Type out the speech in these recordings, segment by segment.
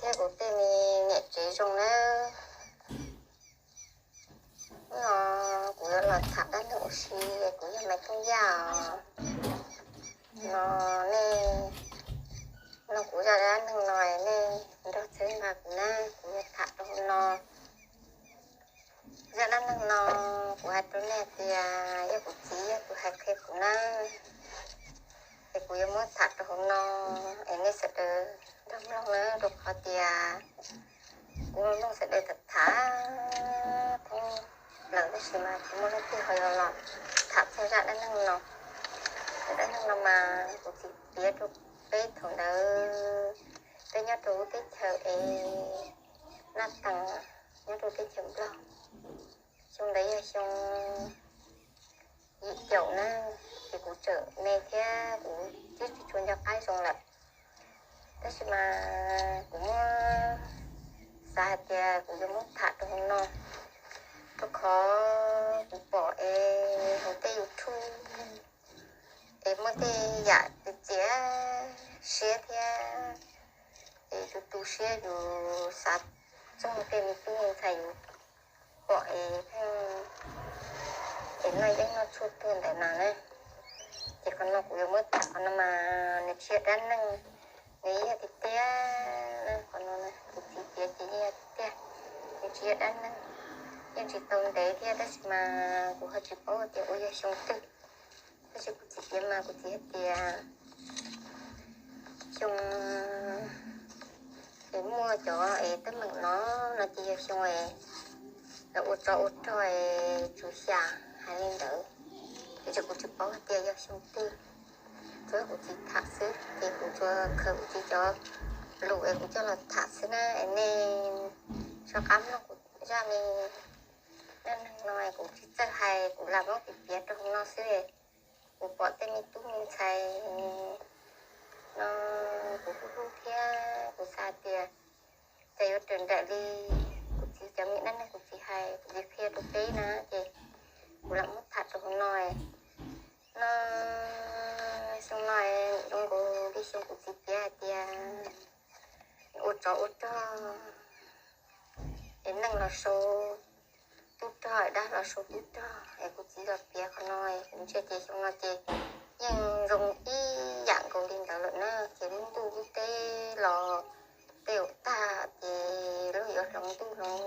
Yog kuv tej me niam tsev zoo nawb. Hnub no kuv yuav los tham dab neeg ua si, kuv yog Maiv Tooj Yaj os. No nej, no kuv zaj dab neeg no nej nrog txhawb nqa kuv na, kuv yuav tham rau hauv no. Zaj dab neeg no kuv hais rau nej tias yog kuv txiv yog tus hais qhia kuv na, es kuv yuav muab tham rau hauv no, es nej sawv daws nrog mloog na, rau qhov tias kuv mloog sawv daws tham tham thoob plaws tab sis mas tsis muaj leej twg ho yuav los tham txog zaj dab neeg no. Zaj dab neeg no mas kuv txiv piav rau peb thaum ntawd peb nyob rau lub teb chaws es Naj Tees, nyob rau teb chaws Nplog. Xyoo ntawd yog xyoo yim caum na, ces kuv tseem me thiab kuv twb tsis tshua nco qab zoo lawm. Tab sis mas kuv muab xav hais tias kuv yuav muab tham rau hauv no, rau qhov kuv pom es hauv tej YouTube es muaj tej yam txias txias siab thiab, es tu tu siab yus xav txog tej me tub me ntxhais yus pom es pheej es noj yeeb noj tshuaj tuag ntawm no na. Ces qhov no kuv yuav muab tham qhov no mas nws tsis yog dab neeg, nws yog tiag tiag na. Qhov no kuv txiv piav ces yeej yog tiag tiag, nws tsis yog dab neeg, yeej tsis tau ntev thiab tab sis mas kuv ho tsis paub tias ua yog xyoo twg. Tab sis kuv txiv piav mas kuv txiv hais tias xyoo es muaj cov es teeb meem no, no ces yog xyoo es lawv ua tsov ua rog es tswv xya hais li ntawd. Tab sis kuv tsis paub hais tias yog xyoo twg, tsuas yog kuv txiv tham xwb ces kuv tsuas khaws kuv txiv cov lus es kuv coj los tham xwb na. Es nej sawv qab mloog kuv zaj me dab neeg no, kuv tsis txawj hais, kuv lam muab piav piav rau hauv no xwb. Kuv pom tej me tub me ntxhais no kuv hlub hlub thiab kuv xav tias ces yuav raws nraim li kuv txiv cov me dab neeg kuv txiv hais, kuv txiv qhia rau peb na, ces kuv lam muab tham rau hauv no. No xyoo no zoo nkaus li xyoo kuv txiv piav hais tias ua tsov ua rog es neeg los sau tub rog, dab los sau tub rog, es kuv txiv los piav qhov no. Kuv ntsia ces xyoo no ces yeej zoo ib yam nkaus li ntawd lawm na. Ces lub ntuj lub teb los tej zaum tag ces lub yuav hloov ntuj hloov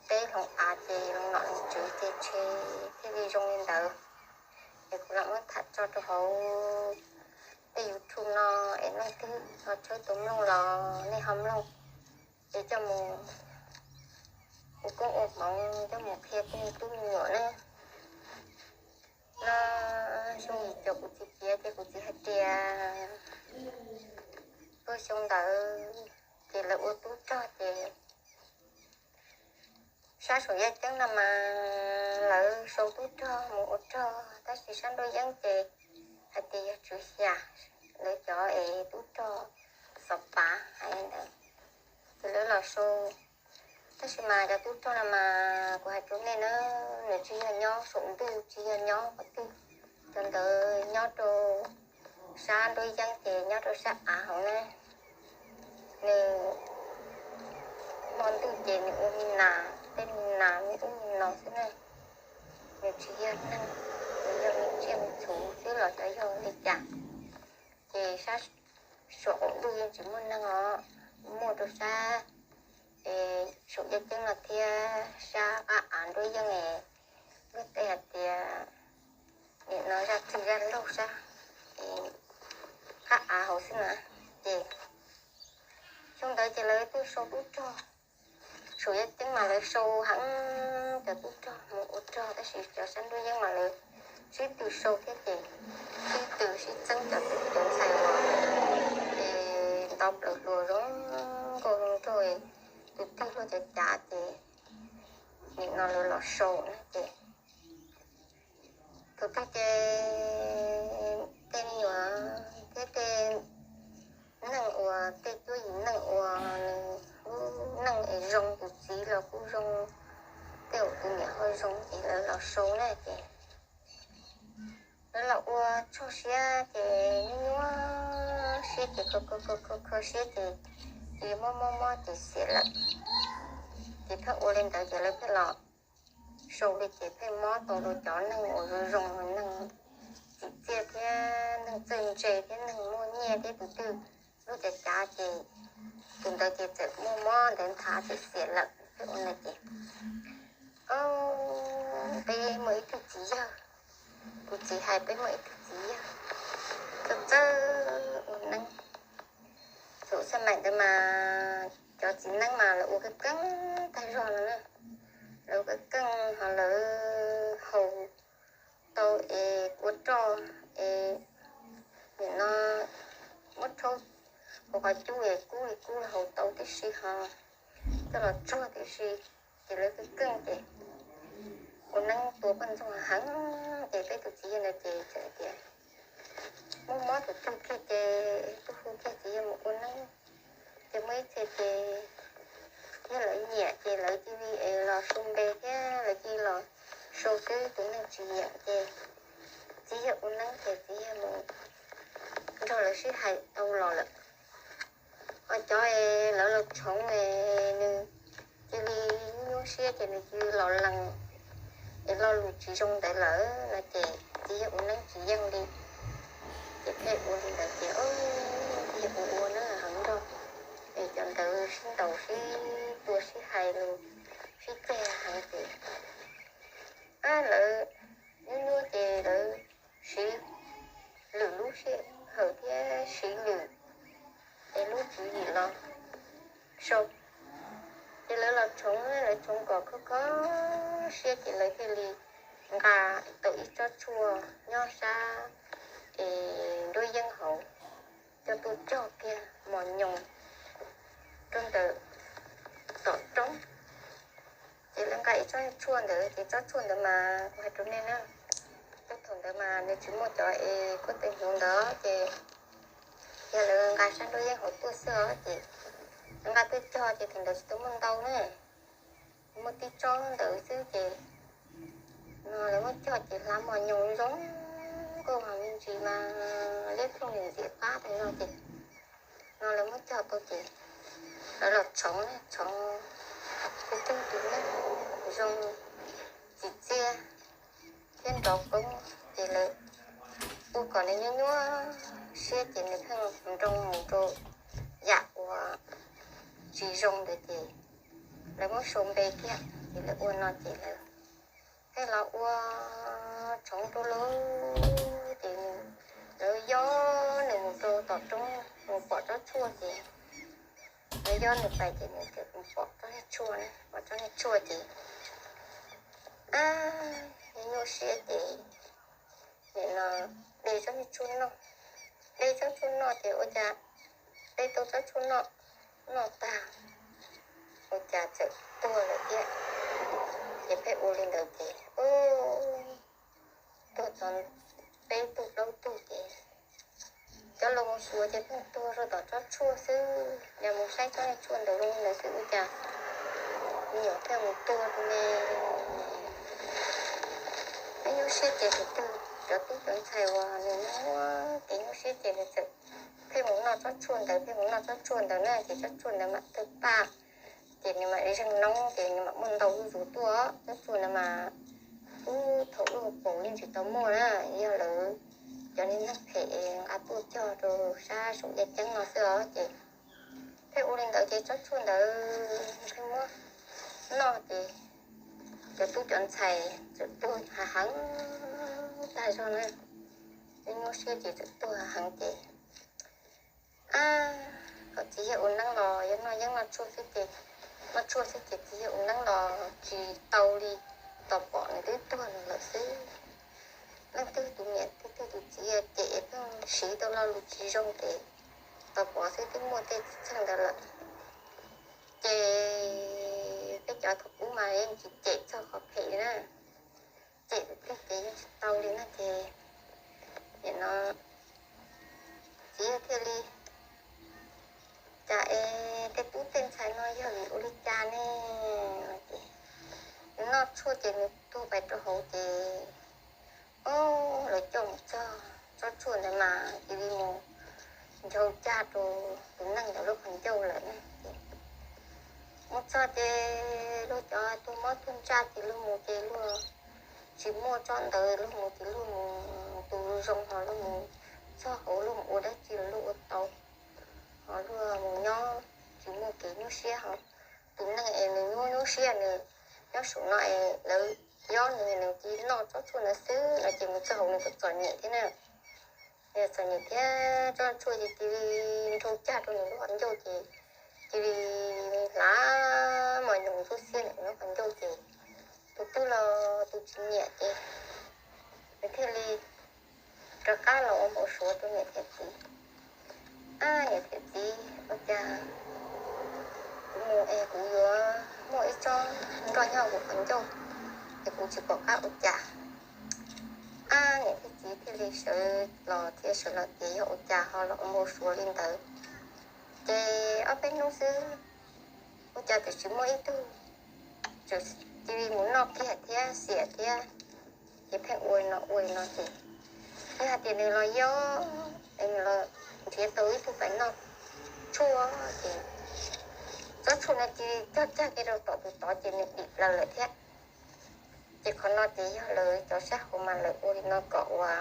teb hloov av ces hloov nom hloov tswv ces ntshe thiaj li zoo li ntawd. Es kuv lam muab tham tso rau hauv tej YouTube no, es leej twg ho tshawb tus mloog los nej ho mloog, es coj mus ua koob ua hmoov, coj mus qhia tej tub me nyuam na. No xyoo yim caum kuv txiv piav ces kuv txiv hais tias tuaj xyoo ntawd ces lawv ua tub rog ces sab saum yaj ceeb no mas lawv sau tub rog mus ua rog, tab sis sab nruab yeeb ces hais tias yog tswv xya, lawv cov es tub rog xov pav hais li ntawd, ces lawv los sau. Tab sis mas cov tub rog no mas kuv hais rau nej na, nws tsis yog nyob saum ntuj, tsis yog nyob qhov twg, cov ntawd nyob rau sab nruab yeeb ces nyob rau sab av hauv na. Nws hmo ntuj ces nws ua me nas, tej me nas me ub me no xwb na. Nws tsis yog neeg, nws yog me tsiaj me txhu xwb los xyov yog li cas. Ces sab saum qaum ntuj yeej tsis muaj neeg os, muaj rau sab saum yaj ceeb no thiab sab qab av nruab yeeb es luag tej hais tias nim no zaj twg zaj laug sab qab av hauv xwb na. Ces xyoo ntawd ces lawv tuaj sau tub rog, saum yaj ceeb mas lawv sau heev cov tub rog mus ua rog, tab sis cov sab nruab yeeb mas lawv sib tw sau thiab ces sib tw sib txeeb cov tub cov ntxhais uas ces ntau plaws hluas zoo nkauj zoo nraug, tus twg luag cov cav ces nim no lawv los sau na ces tus twg ces tej me nyuam thiab tej neeg uas tej cuab yim neeg uas nws lub neej es zoo, tus txiv los kuj zoo, tej zaum tus niam ho zoo ces lawv los sau na ces lawv los ua txog siab ces nyuaj nyuaj siab ces kho kho kho kho siab ces Ces mob mob mob ces xiam lawm. Ces pheej ua li ntawd ces lawv pheej los sau li ces pheej mob tau rau cov neeg uas zoo zoo, neeg tsim txiaj thiab neeg txawj ntse thiab neeg muaj nyiaj thiab tus twg lub cav cav ces tus ntawd ces txawm muaj mob ntawd nthav ces xiam lawm. Pheej ua ntawd ces, o, peb muaj ib tug txiv yawg, kuv txiv hais peb muaj ib tug txiv yawg txawj txawj ua neeb. Thaum xab maim ntawd mas cov txiv neeb mas lawv ua keej keej tag zog no na. Lawv ua keej keej ho lawv haus tau es ua roj es nim no muab rhaub hauv qhov cub es kub li kub haus tau tib si ho coj los tsuag tib si. Ces lawv keej keej ces ua neeb tua poj ntxoog heev. Ces peb tus txiv yawg ntawd ces txawm tias muaj mob tus twg kiag ces tuaj hu kiag txiv yawg mus ua neeb. Ces muaj ib txhia ces yog lawv nyiam ces lawv cia li es los sau npe thiab lawv cia li los sau xwb, tus neeg tsis nyiam ces txiv yawg ua neeb ces txiv yawg mus nrog lawv sib hais tau los lawm. Ho cov es lawv los tshoov es nws cia li nyuaj siab ces nws cia li los lees es lo lus tsis zoo ntawd lawm no ces txiv yawg ua neeb tsis yeej li. Ces pheej ua li ntawd ces txiv yawg ua ua neeb heev nrog es cov ntawd sib ntaus sib tua sib hais lus sib ceg heev ces lawv nyuaj nyuaj ces lawv siv lwm lub sij hawm thiab siv lwm es lub tswv yim los sau. Ces lawv los tshoov, lawv tshoov kom khov kho siab ces lawv thiaj li nqa tau ib tsob tshuaj nyob sab es nruab yeeb hauv coj tuaj cog kiag mos nyoos rau ntawm tom roob. Ces lawv nqa ib tsob tshuaj ntawd ces tsob tshuaj ntawd mas kuv hais rau nej na, thaum ntawd mas nws tsis muaj cov es kuab tes hnyuv ntawd ces yog lawv nqa sab nruab yeeb hauv tuaj xwb os ces lawv nqa tuaj cog ces thaum ntawd tsis tau muaj ntau na, muaj tib tsob ntawd xwb ces no lawv muab cog ces hlav mos nyoos zoo nkauj mas me ntsis mas liab ploog ntxim qab tas zog ces no lawv muab cog tau ces lawv los tshoov, tshoov tus twg tus neeg zoo tsim txiaj thiab nrov koob ces lawv ua kom nws nyuaj nyuaj siab ces nws pheej nroo mus rau yam uas tsis zoo ntawd ces lawv muab sau npe kiag ces lawv ua no ces lawv thiaj los ua tshoov rau lawv ces lawv yob nws mus rau tom roob mus pom tsob tshuaj ces lawv yob nws pais ces nws mus pom tsob niag tshuaj, pom tsob niag tshuaj ces nyuaj nyuaj siab ces nim no de tsob niag tshuaj noj, de tsob tshuaj noj ces ua cas de tau tsob tshuaj noj, noj tag ua cas txawm tuag lawm thiab. Ces pheej ua li ntawd ces tuag txog peb tug plaub tug ces cov laus mus xyuas ces pheej tuag rau tom tsob tshuaj xwb, yog mus saib tsob niag tshuaj ntawd zoo li ntawd xwb ua cas me nyuam thiaj mus tuag rau ne. Peb nyuaj siab ces tus twg cov tub cov ntxhais uas nws muaj kev nyuaj siab ces nws txawm pheej mus noj tsob tshuaj ntawd, pheej mus noj tsob tshuaj ntawd na ces tsob tshuaj ntawd mam tawg paj ces nws mam zeeg noob ces nws mam muaj ntau zuj zus tuaj. Tsob tshuaj ntawd mas ub thaum ub paus yeej tsis tau muaj na, yog lawv cov niag neeg phem nqa tuaj cog rau sab saum yaj ceeb no xwb os ces pheej ua li ntawd ces tsob tshuaj ntawd pheej muab noj ces cov tub cov ntxhais txawm tuag hav heev tag zog na. Peb nyuaj siab ces txawm tuag hav heev ces ab, kom txiv yawg ua neeb los yog noj yeeb noj tshuaj xwb ces, noj tshuaj xwb ces txiv yawg ua neeb los tsis tau li, tos pom nws twb tuag lawm xwb. Leej twg tus niam twg twg tus txiv cem pheej siv tau lo lus tsis zoo ces tos pom xwb twb muaj tej txheej ntawd lawm. Ces peb cov thaum ub mas yeej tsis cem txog qhov phem li na, cem tus twg ces yeej tsis tau li na ces nim no txiv yawg thiaj li cas es tej tub tej ntxhais no yog vim ua li cas ne? Ces noj tshuaj ces nws tuag pais rau hauv ces o, lawv coj mus txog tsob tshuaj ntawd mas cia li mus ncaug cag rau tus neeg ntawd lub qhov ncauj lawm na. Ces mus txog ces luag cov tuag mob tuag ntsaj ces luag mus ces luag tsis muaj tsob ntawd, luag mus ces luag mus tus zoo ho luag mus txog hauv luag mus ua dab tsi los luag ua tau, ho luag mus nyob tsis muaj kev nyuaj siab ho. Tus neeg es nws nyuaj nyuaj siab nws nyob saum no es lawv yob nws, nws cia li noj tsob tshuaj ntawd xwb no ces mus txog hauv nws kuj txom nyem thiab na. Nws txom nyem thiab tsob tshuaj ces cia li nrhau cag rau nws lub qhov ncauj ces cia li hlav mos nyoos ntsuj xiab nws lub qhov ncauj ces tus twg los tus tsis nyiam ces nws thiaj li rov qab los ua npau suav rau niam thiab txiv. Ab, niam thiab txiv, ua cas kuv mus es kuv yuav muaj ib tsob nroj nyob kuv qhov ncauj es kuv tsis pom qab ua cas. Ab, niam thiab txiv thiaj li sawv los thiab sawv los tias yog ua cas ho los ua npau suav li ntawd. Ces ob peb hnub xwb ua cas txawm tsis muaj ib tug, txawm cia li mus noj kiag thiab xiam thiab, ces pheej ua li no ua li no ces yog hais tias nws los yob es nws los nrhiav tau ib tug pais noj tshuaj ces tsob tshuaj no cia li cog cag kiag rau tom tus tod ces nws dim plaws lawm thiab. Ces qhov no ces yog lawv cov sab hauv mas lawv ua li no kom ua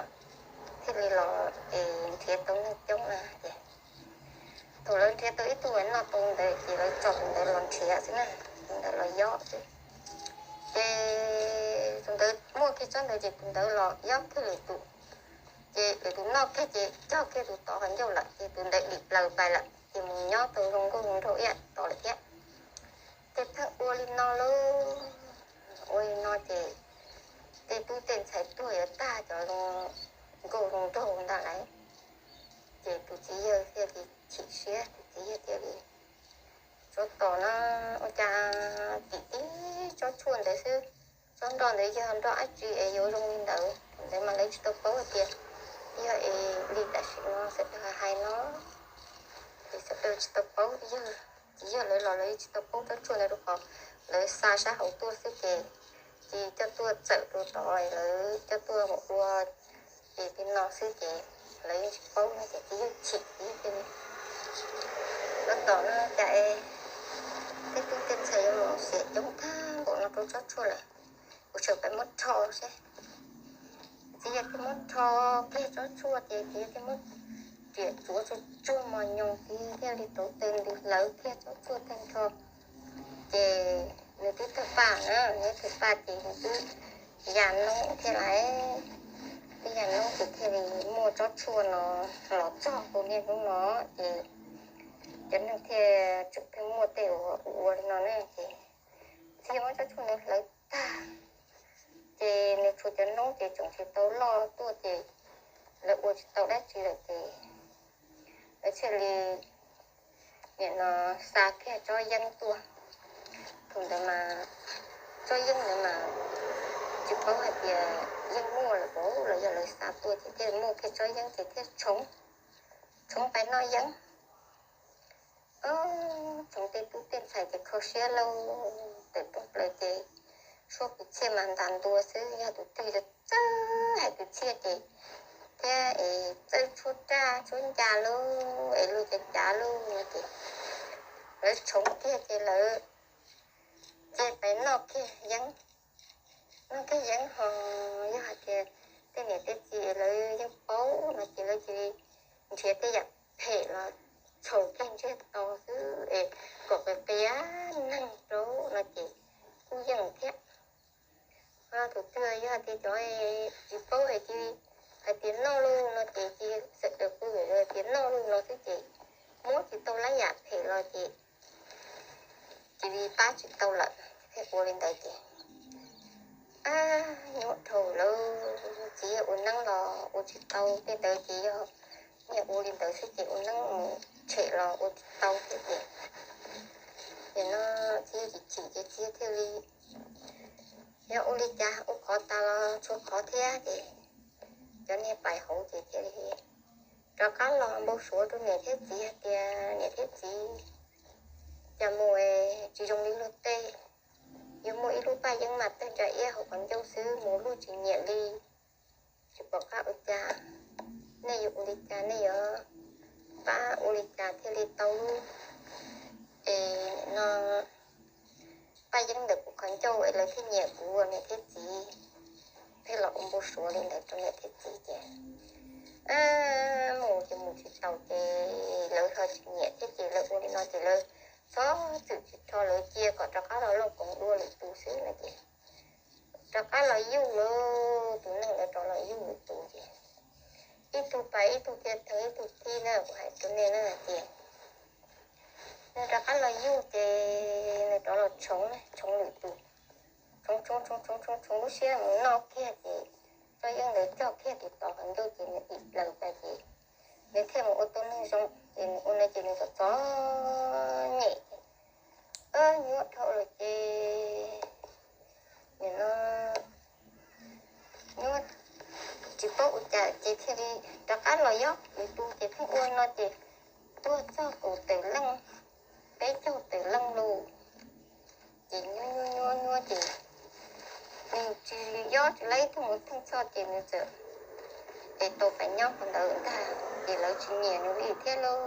thiaj li los es nrhiav tau neeg coob na ces thaum lawv nrhiav tau ib tug uas noj tau ntawd ces lawv tso tus ntawd los nrhiav xwb na, tus ntawd los yob xwb. Ces tus ntawd muaj kiag tsob ntawd ces tus ntawd los yob kiag lwm tus, ces lwm tus noj kiag ces cog kiag tus tod qhov ncauj lawm ces tus ntawd dim plaws pais lawm ces mus nyob tau zoo nkauj zoo nraug ib yam tod lawm thiab. Ces pheej ua li no lauj, ua li no ces tej tub tej ntxhais tuag yuav tag cov zoo nkauj zoo nraug ntag lauj. Ces tus txiv yawg thiaj li chim siab, tus txiv yawg thiaj li, tsov tom no ua cas tim tib tsob tshuaj ntawd xwb, tsob nroj ntawd yog nroj dab tsi es yuav zoo li ntawd. Thaum ntawd mas lawv tsis tau paub hais tias yog es li tam sim no sawv daws hais no, es sawv daws tsis tau paub, yog txiv yawg lawv los lawv tsis tau paub tsob tshuaj ntawd rau qhov lawv xa sab hauv tuaj xwb ces cia coj tuaj txawm rau tod lawv coj tuaj ua ces li no xwb ces lawv yeej tsis paub no ces txiv yawg chim, txiv yawg tias, tsov tom no cas es tej tub tej ntxhais yuav mus xiam coob tag npaum no rau tsob tshuaj lawm, kuv tseem pais muab rho seb. Txiv yawg thiaj muab rho kiag tsob tshuaj ces txiv yawg thiaj muab riam tsuav tsuag tsuag mos nyoos, txiv yawg thiaj li tauv taws ntws hlawv kiag tsob tshuaj tag nrho. Ces nws twb tawg paj na, nws twb tawg paj ces nws twb ya noob thiab lauj, twb ya noob ces thiaj li muaj tsob tshuaj no los txog tus niaj hnub no ces cov neeg thiaj tseem pheej muaj tej uas ua li no na ces txiv yawg muab tsob tshuaj no hlawv tag ces nws tshuav cov noob ces tseem tsis tau loj tuaj ces lawv ua tsis tau dab tsi lawm ces lawv thiaj li nim no xa kiag tsob yeeb tuaj. Thaum ntawd mas tsob yeeb ntawd mas tsis paub hais tias yeej muaj lawm los yog lawv xa tuaj ces thiaj muaj kiag tsob yeeb ces thiaj tshoov, tshoov pais noj yeeb. Tshoov tej tub tej ntxhais ces kho siab lauj, tawm rooj plaws ces suab kwv txhiaj mas ntas ntua xwb, yog tus twg txawj hais kwv txhiaj ces thiab es txawj tshuab raj tshuab ncas lauj es luag cav cav lauj no ces lawv tshoov kiag ces lawv cia pais noj kiag yeeb, noj kiag yeeb ho yog hais tias tej niam tej txiv lawv yeej paub no ces lawv cia li nrhiav tej yam phem los txhaum kiag ntsiag to xwb es kom qias qias neeg rau no ces kuj yeej thiab. Ho tus twg yog hais tias cov tsis paub hais tias, hais tias noj lauj no ces cia sawv daws kuj yuav hais tias noj lauj no xwb ces muab tsis tau lab yam phem los ces cia li pab tsis tau lawm, thiaj ua li ntawd ces nyuaj dhau lawm. Txiv yawg ua neeb los ua tsis tau, tej ntawd ces yog niag ua li ntawd xwb ces ua neeb mus tshem los ua tsis tau thiab ces, ces no txiv yawg chim chim ces txiv yawg thiaj li, yog ua li cas ua qhov tas los tshuav qhov thiab ces cov niag pais hauv ces thiaj li rov qab los npau suav rau niam thiab txiv hais tias niam thiab txiv, cas mus tsis zoo li luag tej, yuav muaj ib lub paj yeeb mas tawg ntsa iab hauv qhov ncauj xwb mus luag tsis nyiam li, tsis pom qab ua cas, nej yuav ua li cas nej yuav pab ua li cas thiaj li tau lub, es no, paj yeeb ntawm kuv qhov ncauj es lawv thiaj nyiam kuv ua niam thiab txiv, thiaj los ua npau suav li ntawd rau niam thiab txiv ces mus ces mus tsis taus ces lawv ho tsis nyiam thiab ces lawv ua li no ces lawv txhob txwm tsis tho, lawv cia kom rov qab los looj koov dua lwm tus xwb no ces rov qab los yuj lawm, tus neeg ntawd rov los yuj lwm tus ces ib tug pas ib tug thiaj theej ib tug thib na, kuv hais rau nej na hais tias nws rov qab los yuj ces nws rov los tshoov, tshoov lwm tus, tshoov tshoov tshoov tshoov tshoov lub siab mus noj kiag ces tsob yeeb ntawd cog kiag tus tod qhov ncauj ces nws dim plaws tas ces nws thiaj mus ua tau neeg zoo ces nws ua no ces nws txom txom nyem ces nyuaj dhau lawm ces nim no nyuaj tsis paub ua cas ces thiaj li rov qab los yuj lwm tus ces pheej ua no ces tuag txog kaum tawm leej, peb caug tawm leej lawm ces nyuaj nyuaj nyuaj ces nws tsis yob tsis laib ib tug mus theej txhoj ces nws txawm es tau pais nyob qhov ntawd ntag ces lawv tsis nyiam nws li thiab lauj,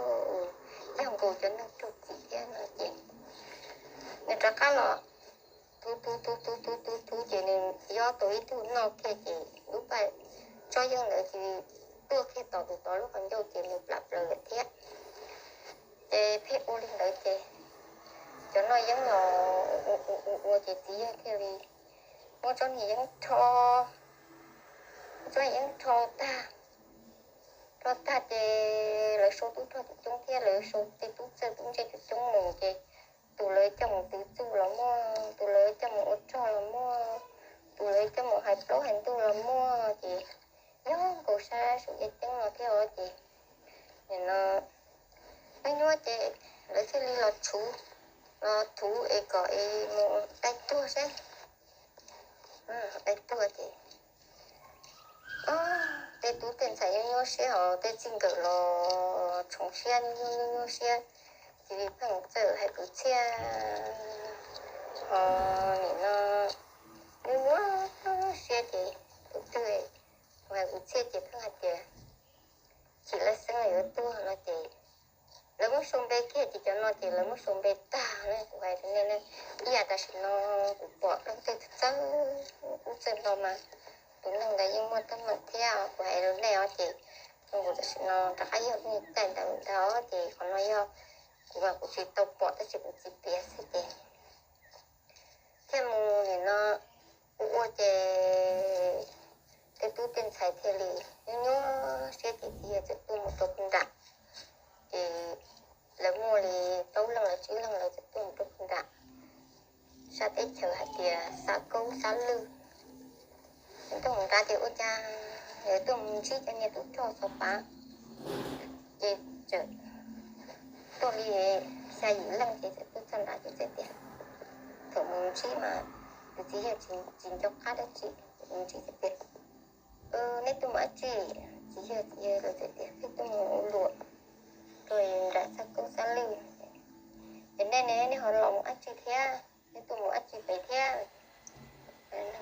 yog nkaus cov neeg raug txim thiab no ces nws rov qab los thuv thuv thuv thuv thuv thuv ces nws yob tau ib tug noj kiag ces lub paj tsob yeeb ntawd ces tuaj kiag tom tus tod lub qhov ncauj ces nws plam plaws lawm thiab. Ces pheej ua li ntawd ces cov noj yeeb los ua ua ua ces txiv yawg thiaj li muab tsob niag yeeb rho, tsob niag yeeb rho tag, rho tag ces lawv sau tub rog coob coob thiab lawv sau tej tub txawj tub ntse coob coob mus ces tus lawv coj mus twv txuj los muaj, tus lawv coj mus ua rog los muaj, tus lawv coj mus hais plaub hais ntug los muaj ces yog nkaus sab saum yaj ceeb no thiab os ces nim no nyuaj nyuaj ces lawv thiaj li los thuv, los thuv es kom es mus dai tuag seb, dai tuag ces tej tub tej ntxhais nyuaj nyuaj siab hos tej txij nkawm los tshoov siab nyuaj nyuaj nyuaj siab, cia li pheej txawj hais kwv txhiaj hos nim no nyuaj nyuaj siab ces tus twg hais kwv txhiaj ces pheej hais tias chim laij xeeb yuav tuag no ces lawv muab sau npe kiag ces cov no ces lawv muab sau npe tag na, kuv hais rau nej ne. Ib yam tam sim no kuv pom leej twg txawj ub txawj no mas tus neeg ntawd yeej muaj teeb meem thiab, kuv hais rau nej os ces zoo nkaus tam sim no rov qab yog nej caij ntawd ntag ces qhov no yog kuv mas kuv tsis tau pom tab sis kuv txiv piav xwb ces thiaj mus nim no ua ua ces tej tub tej ntxhais thiaj li nyuaj nyuaj siab ces txiv yawg txawm tuaj mus rau puag nram ces lawv muaj li plaub leeg los tsib leeg lawv txawm tuaj mus rau puag nram sab teb chaws hais tias Xab Kaub Xab Lwj. Tuaj mus nrad ces ua cas lawv tuaj mus ntsib cov niag tub rog xov pav ces txawm tuaj li xya yim leej ces txawm tuaj txog nrad ces txawm tias thaum mus ntsib mas tus txiv yawg tsis nco qab dab tsi, mus ntsib txawm tias neb tuaj mus dab tsi? Txiv yawg, txiv yawg lawv txawm tias peb tuaj mus ua luam rau nram Xab Kaub Xab Lwj. Ces nej ne, nej ho los mus dab tsi thiab? Neb tuaj mus dab tsi pem thiab?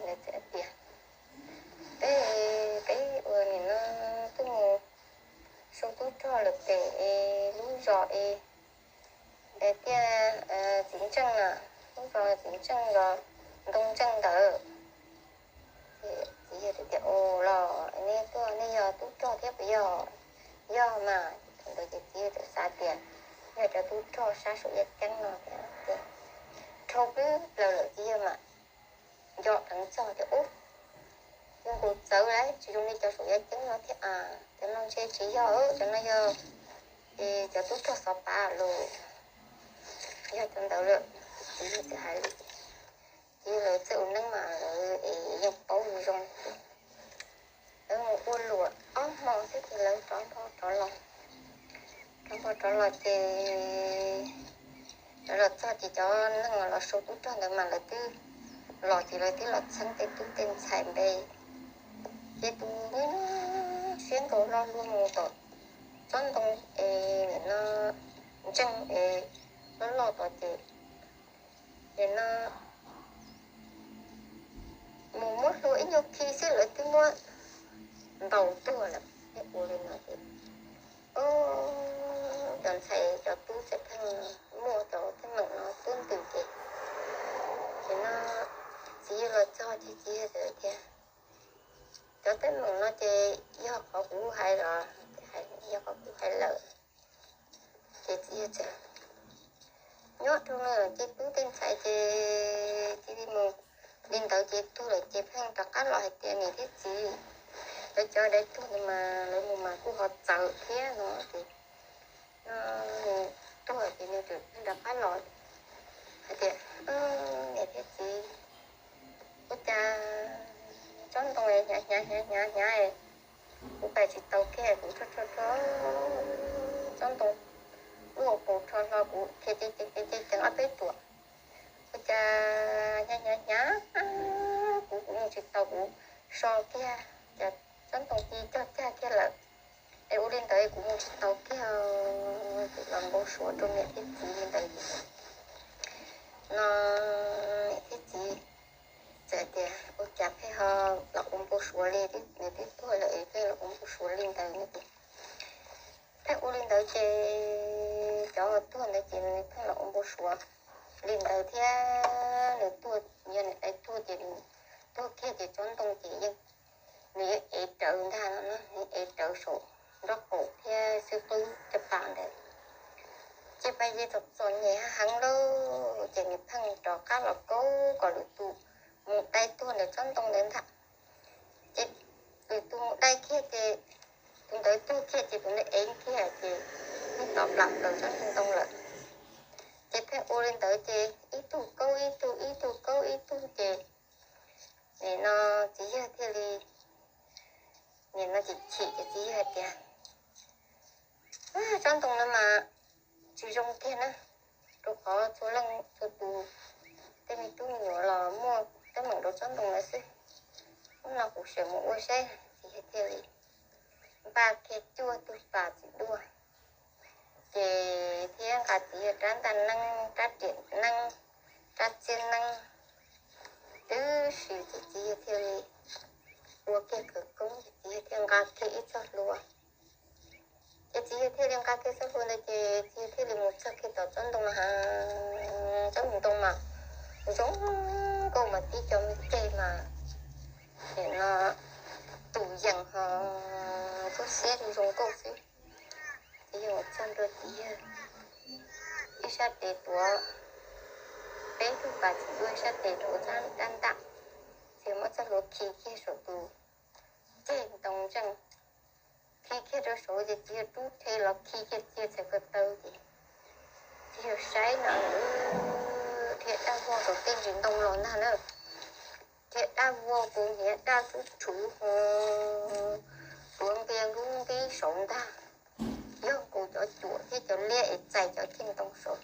Lawv txawm tias peb, peb ua nim no tuaj mus sau tub rog lawm pem lub zos es tias txiv ntseej na, lub zos txiv ntseej zos ntoo ntseej ntawd. Txiv yawg tias ua los nej tuaj nej yog tub rog thiab puas yog? Yog mas. Thaum ntawd ces txiv yawg txawm xav tias yog cov tub rog sab saum yaj ceeb no thiab ces dhau plaws lawm txiv yawg mam nco dheev txog tias ub, zoo nkaus txawv lawm tsis zoo li cov saum yaj ceeb no thiab a, cov no ntshe tsis yog, cov no yog cov tub rog xov pav los yog cov ntawd lawm. Txiv yawg txawm hais li ces lawv txawj ua neeb mas lawv es yeej paub zoo zoo. Lawv mus ua luam ob hmo xwb ces lawv rov npog rov los, rov npog rov los ces lawv los txog ces cov neeg los sau tub rog ntawd mas lawv twb los ces lawv twb los txheeb tej tub tej ntxhais npe ces tus nyuaj nyuaj siab nkaus lo luag mus tom tsob ntoo es nim no ntseej es loj loj tod ces nim no mus muab hlua ib nyuag khi xwb lawv twb muab ntaus tuag lawm. Ua li no ces o cov ntxhais cov tub tseem pheej muaj cov teeb meem no tuab ntws ces, ces no txiv yawg los txog ces txiv yawg txawm tias, cov teeb meem no ces yog qhov kuv hais los, yog qhov kuv hais lawm. Ces txiv yawg txawm nyob rau nws ces tub tej ntxhais ces cia li mus li ntawd ces tuag lawm ces pheej rov qab los hais tias niam thiab txiv, lawv cov dai tuag no mas lawv mus mas kuj ho txawv thiab no ces no nws tuag ces nws tseem rov qab los hais tias, niam thiab txiv, ua cas tsob ntoo hnyav hnyav hnyav hnyav hnyav, kuv pais tsis tau kiag, kuv rho rho rho tsob ntoo, lub hauv paus rho hlo kuv khiav ceev ceev ceev ob peb tuam, ua cas hnyav hnyav hnyav, kuv kuv mus tsis tau, kuv so kiag, cas tsob ntoo ci cog cag kiag lawm. Es ua li ntawd kuv mus tsis tau kiag, kuv los npau suav rau niam thiab txiv li ntawd. No niam thiab txiv txawm tias, ua cas pheej ho los ua npau suav li, nws twb tuag lawm es pheej los ua npau suav li ntawd no ces, pheej ua li ntawd ces cov tuag ntawd ces nws pheej los ua npau suav li ntawd thiab. Nws tuag, yog nws dai tuag ces nws tuag kiag ces tsob ntoo ces yeej, nws yeej ev rawv ntag no, nws ev rawv saum nraub qaum thiab xwb qwb caj pas ntawd. Ces pais ces txom txom nyem heev lauj, ces nws pheej rov qab los kaub kom lwm tus mus dai tuag ntawm tsob ntoo ntawd ntag. Ces lwm tus mus dai kiag ces tus ntawd tuag kiag ces tus ntawd ev kiag ces yeej tov plam plaws tsob ntoo lawm. Ces pheej ua li ntawd ces ib tug kaub ib tug, ib tug kaub ib tug ces nim no txiv yawg thiaj li, nim no chim chim ces txiv yawg hais tias, tsob ntoo no mas tsis zoo kiag na, rau qhov txhua leej txhua tus tej me tub me nyuam los muaj teeb meem rau tsob ntoo no xwb. Hnub no kuv sim mus ua saib. Txiv yawg thiaj li npaj kiag cuaj tug pas txiv duaj, ces thiab nqa txiv yawg rab ntaj neeb, rab riam neeb, rab txiab neeb, tib si ces txiv yawg thiaj li ua kiag khawv koob ces txiv yawg thiaj nqa kiag ib txoj hlua. Ces txiv yawg thiaj li nqa kiag txoj hlua ntawd ces txiv yawg thiaj li mus txog kiag tom tsob ntoo no, tsob ntoo mas zoo nkauj mas tib co me ceg mas, nim no tus yees ho tub xiab zoo nkauj xwb. Txiv yawg mus txog nrog txiv yawg ib sab tes tuav peb tug pas txiv duaj, ib sab tes tuav rab ntaj. Txiv yawg muab txoj hlua khi kiag saum tus ceg ntoo ntseej, khi kiag rau saud ces txiv yawg rub rhe los khi kiag txiv yawg txhais ko taw ces txiv yawg saib no, dhia dab vog saum tej ntsis ntoo los ntag na. Dhia dab vog puv hniav daj xub rhuv ho tuav nqia nqub nqib saud ntag. Yog nkaus cov cuam thiab cov liab es txais cov ceg ntoo saud,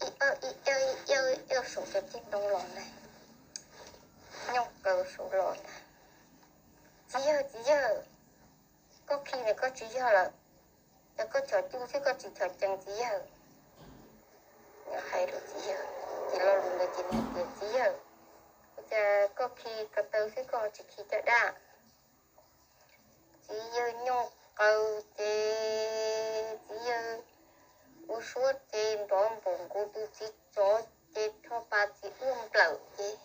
ib awj ib awj ib awj ib awj saum cov ceg ntoo los ntag, nyooj kaw saud los ntag. Txiv yawg, txiv yawg, koj khi ntawd koj tsis yog lawm, yog koj chom cub xwb koj tsis chom cees txiv yawg. Hais rau txiv yawg ces lo lus ntawd ces nws hais tias, txiv yawg, ua cas koj khi ko taw xwb koj tsis khi caj dab? Txiv yawg nyooj qaws ces txiv yawg ua suab ces nrov npaum nkaus tus txiv tsov ces rho pas txiv duaj nplawm ces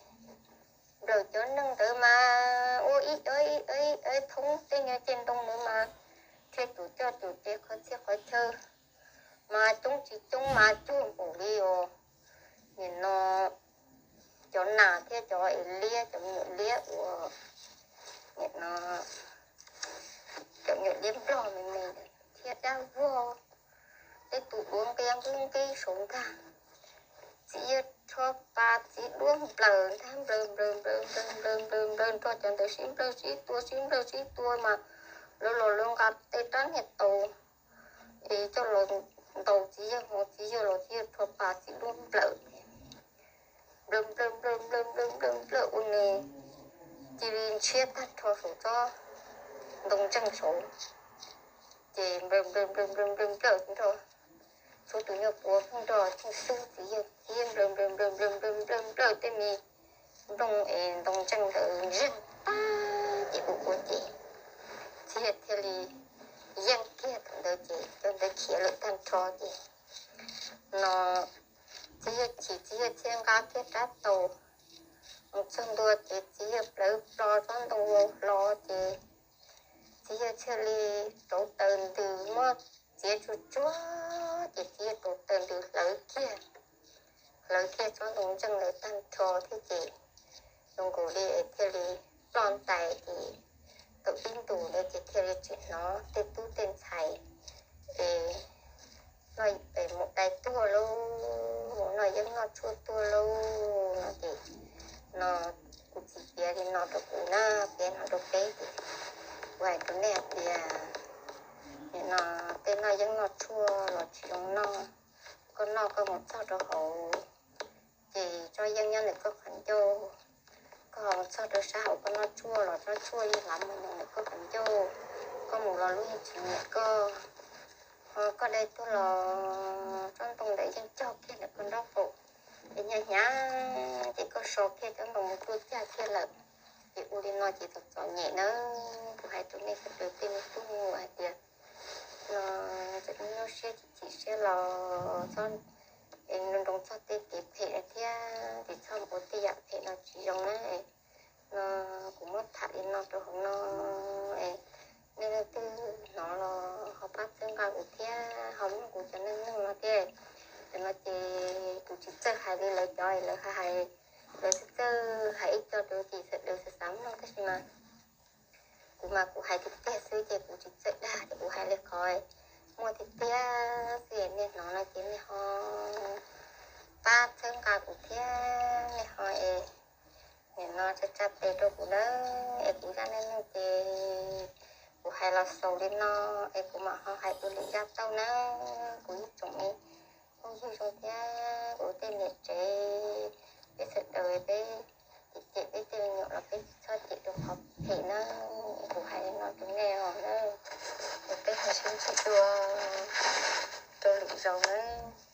nplawm cov neeg ntawd mas ua ib awj ib awj ib awj thoob tej nyuag ceg ntoo ntawd mas, thiab tus coj tus ces qhov txhia qhov chaw mas coob tsis coob mas cuag npaum li os. Nim no cov nas thiab cov es liab, cov me nyuam liab uas, nim no cov me nyuam liab nplog me me ntawd thiab dab vog, tej tus duav nqia nqub nqib saud ntag. Txiv yawg rho pas txiv duab nplawm ntag, nplawm nplawm nplawm nplawm nplawm nplawm nplawm nrog cov ntawd sib nplawm sib tua sib nplawm sib tua mas lawv los lawv nqa tej rab niag taus es coj los ntaus txiv yawg, hos txiv yawg los txiv yawg rho pas txiv duab nplawm, nplawm nplawm nplawm nplawm nplawm nplawm ua nws cia li ntshiab tag nrho saum tsob ntoo ntseeg saud. Ces nplawm nplawm nplawm nplawm nplawm nplawm nrog txhua tus nyuag quav pheej nrog txheej xwb txiv yawg, txiv yawg nplawm nplawm nplawm nplawm nplawm nplawm nplawm tej me nplooj es ntoo ntseeg ntawd ntseeg tag ces ua ua ces txiv yawg thiaj li yeej kiag thaum ntawd ces cov ntawd khiav lawm tag nrho ces no txiv yawg chim, txiv yawg thiaj nqa kiag rab taus mus txog ntua ces txiv yawg plawv plo tsob ntoo hlo ces txiv yawg thiaj li rauv taws ntws muab txiav tsuag tsuag ces txiv yawg rauv taws ntws hlawv kiag, hlawv kiag tsob ntoo ntseej lawm tag nrho thiab ces zoo nkaus li thiaj li ploj ntais ces thaum ib ntus ntawd ces thiaj li tsis hnov tej tub tej ntxhais es noj es mus dai tuag lauj, noj yeeb noj tshuaj tuag lauj no ces no kuv txiv piav li no rau kuv na, piav no rau peb ces kuv hais rau nej hais tias nim no tej noj yeeb noj tshuaj los tsis zoo noj. Koj noj koj mus txog rau hauv ces tsob yeeb nyob ntawm koj qhov ncauj, koj ho mus txog rau sab hauv koj noj tshuaj los tsob tshuaj yeej hlav mus nyoos ntawm koj qhov ncauj, koj mus los lub yeej tsis nyiam koj. Ho koj dai tuag los tsob ntoo ntawd yeej cog kiag ntawm koj nraub qaum, es hnyav hnyav ces koj so kiag tsob ntoo mus tuaj cag kiag lawm. Ces ua li no ces txom txom nyem nawb. Kuv hais rau nej sawv daws tej me tub me nyuam hais tias no txawm nyuaj siab chim chim siab los txhob nroo txog tej kev phem no thiab ces txhob ua tej yam phem no tsis zoo na. No kuv muab tham li no rau hauv no es nej leej twg hnov los ho pab txhawb nqa kuv thiab ho mloog kuv cov neej neeg no thiab. Tam no ces kuv tsis txawj hais li lawv cov, lawv hais, lawv txawj txawj hais ib co rau ces sawv daws xav xav mloog tab sis mas kuv mas kuv hais tiag tiag xwb ces kuv tsis txawj dag ces kuv hais li qhov muaj tiag tiag xwb. Nej hnov no ces nej ho pab txhawb nqa kuv thiab nej ho es nim no tsa tsa tes rau kuv nawb. Es kuv zaj neej neeg ces kuv hais los xaus li no es kuv mam ho hais ua lwm zaj tau nawb. Kuv ib tsoom me phooj ywg zoo thiab kuv tej niam tsev, peb sawv daws peb cem cem peb tej me nyuam los peb tsis txhob cem rau qhov phem nawb. Kuv hais li no rau nej os nawb. Es peb ho sib ntsib dua rau lwm zaus nawb.